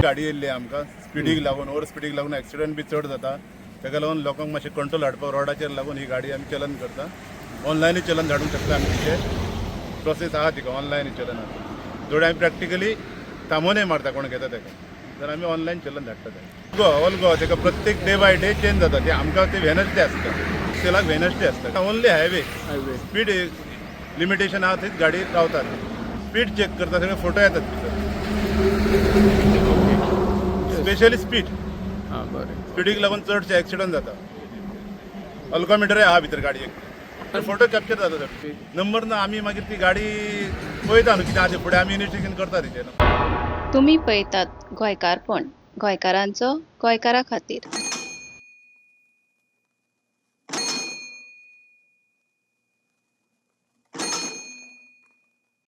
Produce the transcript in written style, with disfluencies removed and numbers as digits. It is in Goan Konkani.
गाडी येयल्ली आमकां स्पिडीक लागून, ओवर स्पिडीक लागून एक्सिडंट बी चड जाता. ताका लागून लोकांक मातशें कंट्रोल हाडपाक रोडाचेर लागून ही गाडी आमी चलन करता. ऑनलायनूय चलन धाडूंक शकता आमी. तिचे प्रोसेस आहा, तिका ऑनलायन चलन आहा. जोडे आमी प्रॅक्टिकली थांबोवनय मारता कोण घेता ताका, तर आमी ऑनलायन चलन धाडटा ताका. गोवा, ऑल गोवा. ताका प्रत्येक डे बाय डे चेंज जाता. ते आमकां ते वेनसडे आसता, सेलाक वेनसडे आसता. Only highway. Highway. Speed limitation आहा थंयच गाडी रावतात, स्पीड चेक करता, सगळे फोटो येतात भितर. Specially speed. हां, बरें. स्पिडीक लागून चडशे एक्सिडंट जाता. अल्कोमिटरय आहा भितर गाडयेक, फोटो कॅप्चर जाता. नंबर ना, आमी मागीर ती गाडी पळयता न्हू कितें आहा तें, फुडें आमी इन्वेस्टिगेशन करता तेचेर. तुमी पळयतात गोंयकारपण, गोंयकारांचो गोंयकारा खातीर.